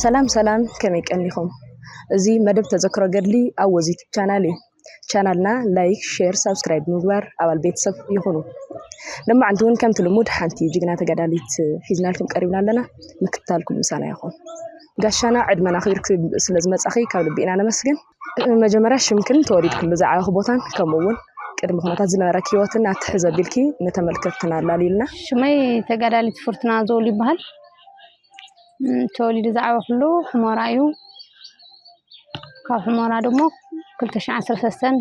ሰላም ሰላም፣ ከመይ ቀኒኹም? እዚ መደብ ተዘክሮ ገድሊ ኣብ ወዝ ዩቱብ ቻናል እዩ። ቻናልና ላይክ፣ ሼር፣ ሳብስክራይብ ብምግባር ኣባል ቤተሰብ ይኹኑ። ለማዓንቲ እውን ከምቲ ልሙድ ሓንቲ ጅግና ተጋዳሊት ሒዝናልኩም ቀሪብና ኣለና። ምክትታልኩም ምሳና ይኹን። ጋሻና ዕድመና ክብርክ ስለ ዝመጻኺ ካብ ልቢ ኢና ነመስግን። መጀመርያ ሽምክን ተወሊድክሉ ዝዓበኺ ቦታን ከምኡ እውን ቅድሚ ኩነታት ዝነበረክ ህይወትን ኣትሕዝ ኣቢልኪ ንተመልከትትና ኣላልዩልና። ሽመይ ተጋዳሊት ፍርቱና ዘውል ይበሃል። እም፣ ተወሊደ ዝዓበኹሉ ሑመራ እዩ። ካብ ሑመራ ደሞ ክልተ ሽሕን ዓሰርተ ሰለስተን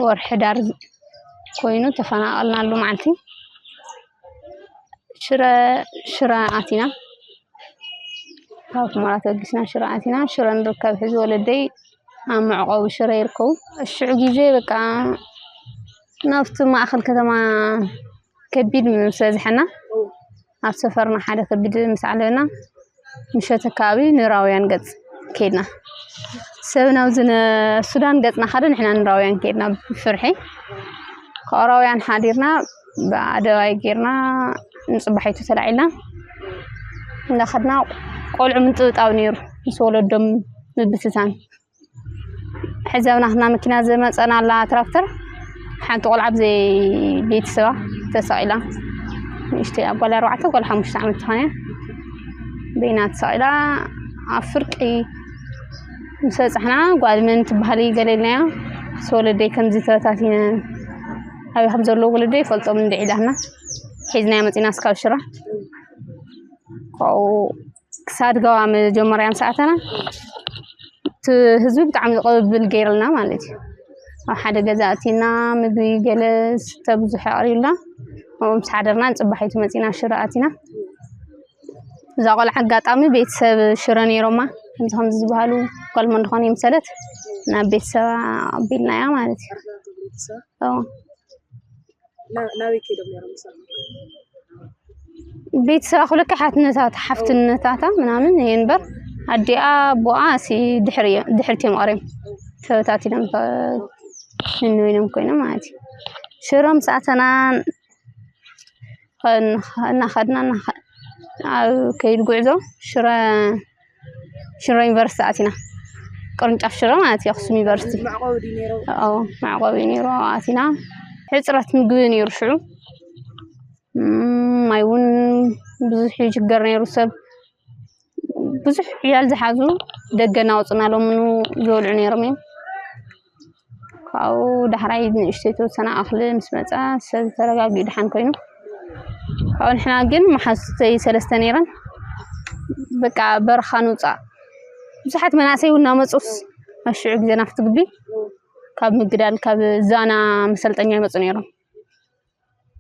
ወርሒ ሕዳር ኮይኑ ተፈናቐልናሉ መዓልቲ ሽረ ሽረ ኣቲና። ካብ ሑመራ ተበጊስና ሽረ ኣቲና። ሽረ ንርከብ ሕዚ ወለደይ ኣብ መዕቆቢ ሽረ ይርከቡ። ሽዑ ግዜ በቃ ናብቲ ማእኸል ከተማ ከቢድ ምስ በዝሐና ኣብ ሰፈርና ሓደ ከቢድ ምስ ዓለበና ምሸት ኣከባቢ ንራውያን ገፅ ከድና። ሰብ ናብዚ ነ- ሱዳን ገፅና ሓደ ንሕና ንራውያን ከድና ብፍርሒ። ካብ ራውያን ሓዲርና ብኣደባይ ጌርና ንፅባሒቱ ተላዒልና እንዳኸድና ቆልዑ ምንጥብጣብ ነይሩ ምስ ወለዶም ምብትታን። ሕዚ ኣብ ናትና መኪና ዝመፀና ኣላ ትራክተር ሓንቲ ቆልዓ ብዘይ ቤተሰባ ተሰቒላ። ንእሽተይ ጓል ኣርባዕተ ጓል ሓሙሽተ ዓመት ትኾን እያ። በይና ተሰቒላ ኣብ ፍርቂ ምስ በፃሕና ጓል መን ትበሃል እዩ ገለ ኢልናያ። ምስ ወለደይ ከምዚ ተበታቲነ ኣበይ ከም ዘለዉ ወለደይ ይፈልጦም እንዲ ኢላትና ሒዝናያ መፂና እስካብ ሽረ ካብኡ ክሳድ ገባ መጀመርያ ምስ ኣተና እቲ ህዝቢ ብጣዕሚ ዝቕብብል ገይርልና ማለት እዩ። ኣብ ሓደ ገዛ ኣቲና ምግቢ ገለ ስተ ብዙሕ ኣቕሪብና ኣብኡ ምስ ሓደርና ንፅባሒቱ መፂና ሽረ ኣቲና። እዛ ቆልዓ ኣጋጣሚ ቤተሰብ ሽረ ነይሮማ ከምዚ ከምዚ ዝበሃሉ ጓል መን ዝኾነ ይምሰለት ናብ ቤተሰብ ኣቢልናያ ማለት እዩ። ናበይ ከይዶም ነይሮም ምሳኹም? ቤተሰባ ክብለካ ሓትነታታ ሓፍትነታታ ምናምን እየ እምበር ኣዲኣ ኣቦኣ ሲ ድሕሪ እዮም ድሕርቲ እዮም ቀሪም ተበታቲኖም ንንበይኖም ኮይኖም ማለት እዩ። ሽረ ምስ ኣተና እናኸድና እናኸ- ኣብ ከይድ ጉዕዞ ሽረ ሽረ ዩኒቨርሲቲ ኣቲና ቅርንጫፍ ሽረ ማለት እዩ ኣክሱም ዩኒቨርሲቲ መዕቆቢ ድዩ ነይሩ? ኣዎ መዕቆቢ ነይሩ ኣቲና። ሕፅረት ምግቢ ነይሩ ሽዑ ማይ እውን ብዙሕ ይችገር ነይሩ ሰብ ብዙሕ ዕያል ዝሓዙ ደገ እናወፁ እናለምኑ ዝበልዑ ነይሮም እዮም። ካብኡ ዳሕራይ ንእሽተይ ተወሰነ ኣኽሊ ምስ መፃ ሰብ ተረጋጊኡ ድሓን ኮይኑ ካብኡ ንሕና ግን መሓዙተይ ሰለስተ ነይረን በቃ በረኻ ንውፃእ ብዙሓት መናእሰይ እውን እናመፁስ ኣብ ሽዑ ግዜ ናፍቲ ግቢ ካብ ምግዳል ካብ ዛና መሰልጠኛ ይመፁ ነይሮም።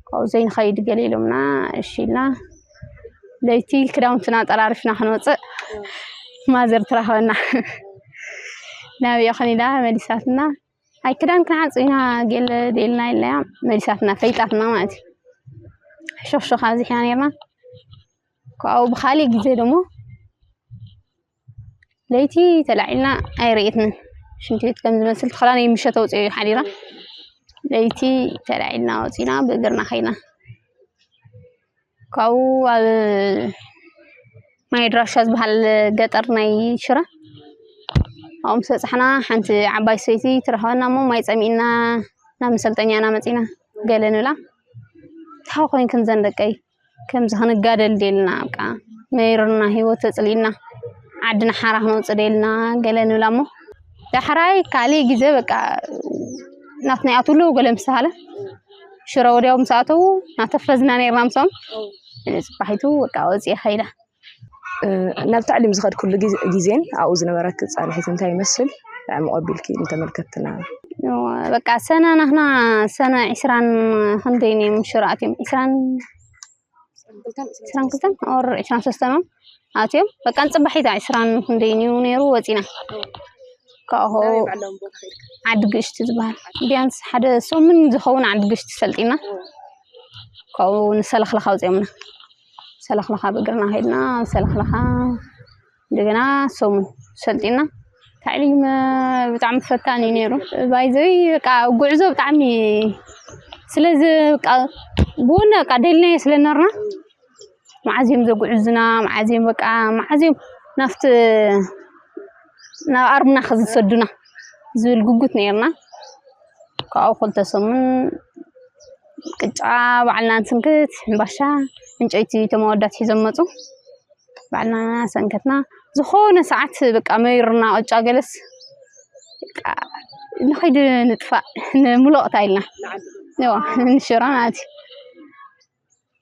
ካብኡ ዘይንኸይድ ገለ ኢሎምና እሺ ኢልና ለይቲ ክዳውንትና ጠራሪፍና ክንወፅእ ማዘር ትራኸበና ናብይ ኸን ኢላ መሊሳትና ኣይ ክዳን ክንዓፅብ ኢና ገለ ደልና ኢልናያ መሊሳትና ፈይጣትና ማለት እዩ። ሕሹኽሹኽ ኣብዚሕና ነርና ካብኡ ብካሊእ ግዜ ደሞ ለይቲ ተላዒልና ኣይርእየትንን ሽንቲ ቤት ከም ዝመስል ተኽላ ናይ ምሸት ኣውፅኦ እዩ ሓዲራ ለይቲ ተላዒልና ወፂና ብእግርና ከይና ካብኡ ኣብ ማይ ድራሻ ዝበሃል ገጠር ናይ ሽረ ኣብኡ ምስ በፃሕና ሓንቲ ዓባይ ሰይቲ ትረኸበና እሞ ማይ ፀሚእና ናብ መሰልጠኛና መፂና ገለ ንብላ እንታይ ኮይንክን ዘን ደቀይ ከምዚ ክንጋደል ደልና በቃ መይርና ህይወት ተፅሊእና ዓድና ሓራ ክንወፅእ ደልና ገለ ንብላ እሞ ዳሕራይ ካሊእ ግዜ በቃ ናትና ይኣትውለዉ ገለ ምስ ተሃለ ሽረ ወዲያው ምስ ኣተዉ ናተፈዝና ነርና ምሶም ጽባሒቱ በቃ ወፅየ ከይዳ ናብ ታዕሊም ዝኸድኩሉ ግዜን ኣብኡ ዝነበረኪ ፃንሒት እንታይ ይመስል? ዕሙቕ ኣቢልኪ ንተመልከትና። በቃ ሰነ ናህና ሰነ ዒስራን ክንደይን እዮም ሽሮ ኣትዮም ዒስራን ዒስራን ክልተን ኦር ዒስራን ሰለስተን እዮም ኣትዮም በቃ ንፅባሒታ ዒስራን ክንደይን እዩ ነይሩ ወፂና ካብኡ ዓዲ ግእሽቲ ዝበሃል ቢያንስ ሓደ ሰሙን ዝኸውን ዓዲ ግእሽቲ ሰልጢና ካብኡ ንሰለኽለኻ ኣውፅኦምና ሰለኽለኻ ብእግርና ከድና ሰለኽለኻ እንደገና ሰሙን ሰልጢና ታዕሊም ብጣዕሚ ፈታኒ እዩ ነይሩ ባይዘይ በቃ ጉዕዞ ብጣዕሚ ስለዚ በቃ ብወነ በቃ ደልናዮ ስለነበርና መዓዝ እዮም ዘጉዕዙና መዓዝ እዮም በቃ መዓዝ እዮም ናብቲ ናብ ኣርምና ከዝሰዱና ዝብል ጉጉት ነይርና። ካብኡ ክልተ ሰሙን ቅጫ ባዕልና ንስንክት፣ ሕምባሻ፣ ዕንጨይቲ እቶም ኣወዳት ሒዞም መፁ። ባዕልና ሰንከትና። ዝኾነ ሰዓት በቃ መሪርና ቅጫ ገለስ በቃ ንኸይድ ንጥፋእ ንሙሎቕታ ኢልና ንሽራ ማለት እዩ።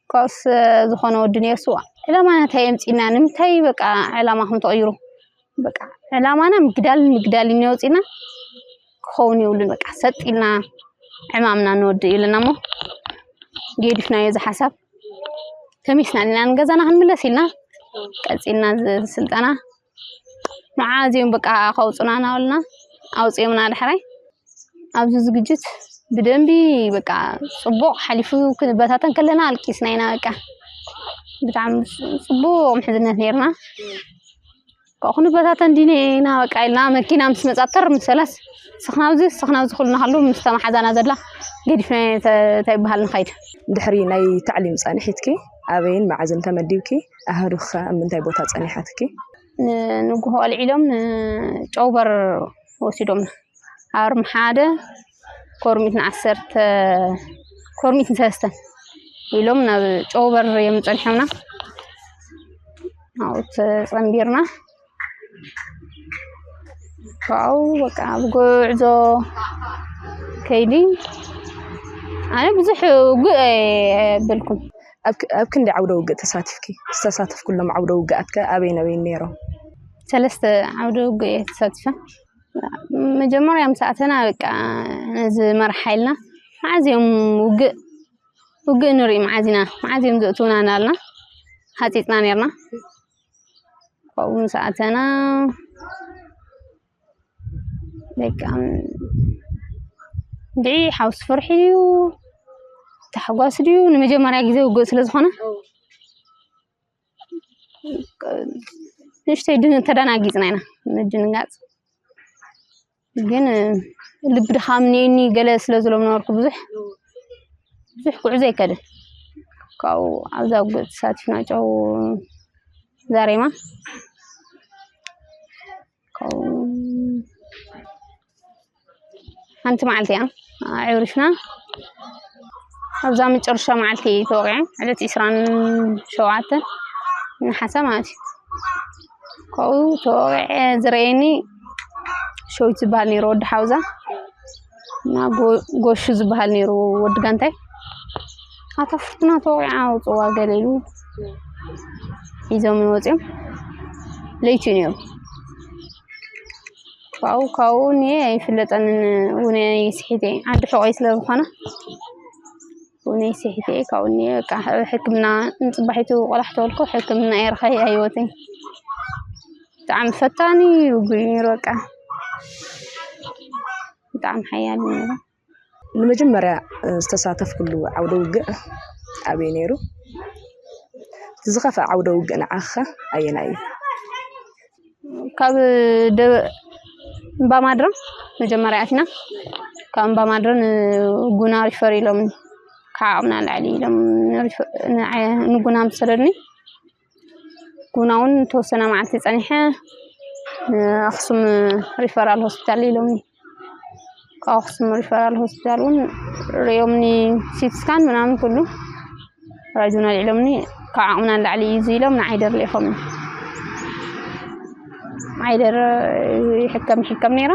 ካብኡስ ዝኾነ ወዲ ነርሱ ዕላማ እንታይ የምፅና ንምንታይ በቃ ዕላማ ከም ተቐይሩ በቃ ዕላማና ምግዳል ምግዳል እዩ ወፂና ክኸውን የብሉን በቃ ሰጥ ኢልና ዕማምና ንወዲ ኢልና እሞ ገዲፍናዮ እዚ ሓሳብ ተሚስና ኢና ንገዛና ክንምለስ ኢልና ቀፂልና ስልጠና መዓዝ እዮም በቃ ከውፁና እናበልና ኣውፅኦምና ዳሕራይ ኣብዚ ዝግጅት ብደንቢ በቃ ፅቡቕ ሓሊፉ ክንበታተን ከለና ኣልቂስና ኢና በቃ ብጣዕሚ ፅቡቕ ምሕዝነት ነርና ካብኡ ክንበታተን ዲነ ኢና በቃ ኢልና መኪና ምስ መፃተር ምሰላስ ስኽናብዚ ስኽናብዚ ኩልና ከሉ ምስ ተመሓዛና ዘላ ገዲፍና እንታይ ይበሃል ንኸይድ ድሕሪ ናይ ታዕሊም ፃንሒትኪ ኣበይን መዓዝን ተመዲብኪ ኣህዱኸ ኣብ ምንታይ ቦታ ፀኒሓትኪ ንንጉሆ ኣልዒሎም ንጨውበር ወሲዶምና ኣርም ሓደ ኮርሚት ንዓሰርተ ኮርሚት ንሰለስተን ኢሎም ናብ ጨውበር እዮም ፀኒሖምና ኣብኡ ተፀንቢርና ካብኡ በቃ ኣብ ጉዕዞ ከይዲ ኣነ ብዙሕ ውግእ የብልኩም ኣብ ክንዲ ዓውደ ውግእ ተሳቲፍኪ ዝተሳተፍኩሎም ዓውደ ውግኣት ከ ኣበይን ኣበይን ነይሮም ሰለስተ ዓውደ ውግእ እየ ተሳቲፈ መጀመርያ ምስ ኣተና በቃ ነዚ መርሓ ኢልና መዓዝ እዮም ውግእ ውግእ ንርኢ መዓዝ ኢና መዓዝ እዮም ዘእትውና እናልና ሃፂፅና ነርና ካብኡ ምስ ኣተና በቃ እንድዒ ሓውሲ ፍርሒ ድዩ ታሕጓስ ድዩ ንመጀመርያ ግዜ ውግእ ስለ ዝኾነ ንእሽተይ ተደናጊፅና ኢና ምድንጋፅ ግን ልቢ ድኻም እኒአኒ ገለ ስለ ዝሎም ነበርኩ ብዙሕ ብዙሕ ጉዕዞ ኣይከድን ካብኡ ኣብዛ ውግእ ተሳቲፍና ጨው ዛሬማ ካብኡ ሓንቲ መዓልቲ እያ ኣዕሪፍና ኣብዛ መጨረሻ መዓልቲ ተወቂዐ ዕለት ዕስራን ሸውዓተን ነሓሰ ማለት እዩ ካብኡ ተወቂዐ ዝረአየኒ ሸዊት ዝበሃል ነይሩ ወዲ ሓውዛ እና ጎሹ ዝበሃል ነይሩ ወዲ ጋንታይ ኣታ ፍርቱና ተወቂዓ ውፅዋ ገለ ኢሉ ሒዞም ወፂኦም ለይቲ ነይሩ ካብኡ ካብኡ እኒአ ኣይፍለጠንን እውን ስሒተ ዓዲ ሕቆይ ስለ ዝኾነ እውን ስሒተ ካብኡ እኒአ በቃ ሕክምና ንፅባሒቱ ቆላሕ ተበልኩ ሕክምና እየ ረኸ ኣይወትን ብጣዕሚ ፈታኒ ውጉእ ነይሩ በቃ ብጣዕሚ ሓያል ነይሩ ንመጀመርያ ዝተሳተፍኩሉ ዓውደ ውግእ ኣበይ ነይሩ? እቲ ዝኸፍአ ዓውደ ውግእ ንዓኻ ኣየናይ እዩ? ካብ እምባ ማድረ መጀመርያ ኣቲና ካብ እምባ ማድረ ንጉና ሪፈር ኢሎም ካብ ዓቕምና ንላዕሊ ኢሎም ንጉና ምስ ሰደዱኒ ጉና እውን ተወሰነ መዓልቲ ፀኒሐ ኣክሱም ሪፈራል ሆስፒታል ኢሎምኒ ካብ ኣክሱም ሪፈራል ሆስፒታል እውን ሪኦምኒ ሲቲ ስካን ምናምን ኩሉ ራጁን ኣልዒሎምኒ ካብ ዓቕምና ንላዕሊ እዩ ኢሎም ንዓይ ደር ልኢኾምኒ ዓይደር ይሕከም ይሕከም ነይረ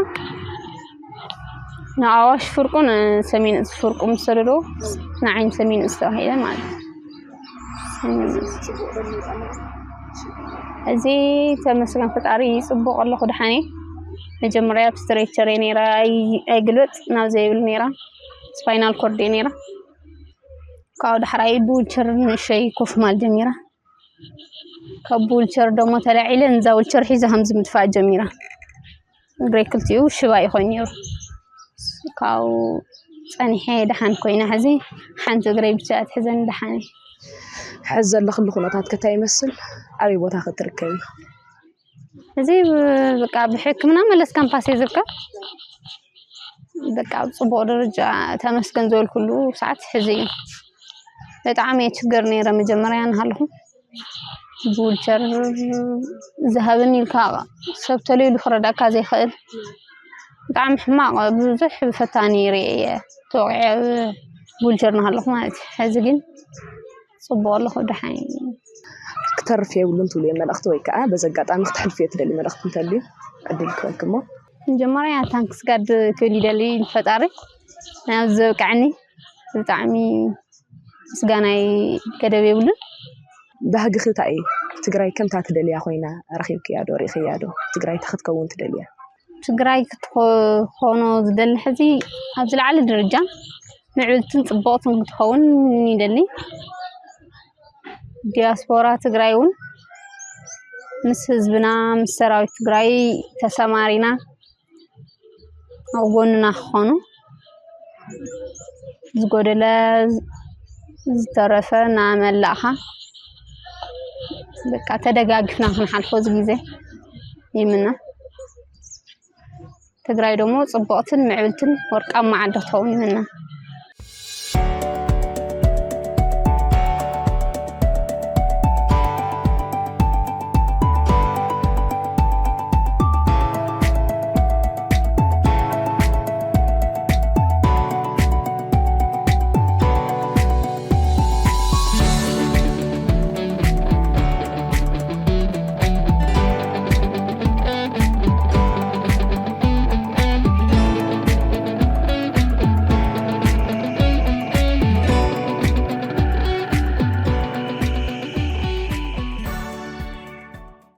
ንኣዋሽ ፍርቁን ሰሜን እዝ ፍርቁ ምስ ሰደድዎ ንዓይን ሰሜን እዝ ተባሂለ ማለት እዩ። እዚ ተመስገን ፈጣሪ ይፅቡቅ ኣለኹ ድሓን እየ። መጀመርያ ኣብ ስትሬቸር እየ ነይረ ኣይግልበጥ ናብ ዘይብል ነይረ ስፓይናል ኮርድ እየ ነይረ። ካብኡ ዳሕራይ ብዊልቸር ንእሸይ ኮፍ ማል ጀሚረ። ካብ ዊልቸር ደሞ ተላዒለ ንዛ ዊልቸር ሒዘ ከምዚ ምድፋእ ጀሚራ። እግረይ ክልቲኡ ሽባ እዩ ኮይኑ ነይሩ። ካብኡ ፀኒሐ ደሓን ኮይነ ሕዚ ሓንቲ እግረይ ብቻ እያ ትሕዘኒ ደሓን እየ። ሕዚ ዘለኽሉ ኩነታት ከ እንታይ ይመስል? ኣበይ ቦታ ከ ትርከቢ? እዚ በቃ ብሕክምና መለስ ካምፓስ እየ ዝርከብ። በቃ ኣብ ፅቡቕ ደረጃ ተመስገን ዝበልኩሉ ሰዓት ሕዚ እዩ። ብጣዕሚ እየ ችግር ነይረ መጀመርያ እናሃለኹ። ብዊልቸር ዝሃብን ኢልካ ሰብ ተለይሉ ክረዳእካ ዘይክእል ብጣዕሚ ሕማቕ ብዙሕ ፈታኒ ርእየ እየ ተወቂዐ ብዊልቸር እናሃለኹ ማለት እዩ። ሕዚ ግን ፅቡቅ ኣለኹ ደሓን። ክተርፍ የብሉን ትብልዮ መልእኽቲ ወይ ከዓ በዚ ኣጋጣሚ ክትሕልፍዮ ትደሊ መልእኽቲ እንተልዩ ዕድል ክበክሞ። መጀመርያ ታንክስ ጋድ ክብል ይደሊ ንፈጣሪ ናብ ዘብቃዕኒ ብጣዕሚ ምስጋናይ ገደብ የብሉን። ባህግኺ እንታይ እዩ? ትግራይ ከምታ ትደልያ ኮይና ረኺብክያ ዶ ርኢኽያ ዶ? ትግራይ እንታይ ክትከውን ትደልያ? ትግራይ ክትኾኖ ዝደሊ ሕዚ ኣብ ዝለዓለ ደረጃ ምዕብልትን ፅቡቕትን ክትኸውን ይደሊ። ዲያስፖራ ትግራይ እውን ምስ ህዝብና ምስ ሰራዊት ትግራይ ተሰማሪና ኣብ ጎንና ክኾኑ ዝጎደለ ዝተረፈ እናመላእኻ በቃ ተደጋጊፍና ክንሓልፎ እዚ ግዜ ይምነ። ትግራይ ደግሞ ፅቡቕትን ምዕብልትን ወርቃማ ዓዲ ክትኸውን ይምነ።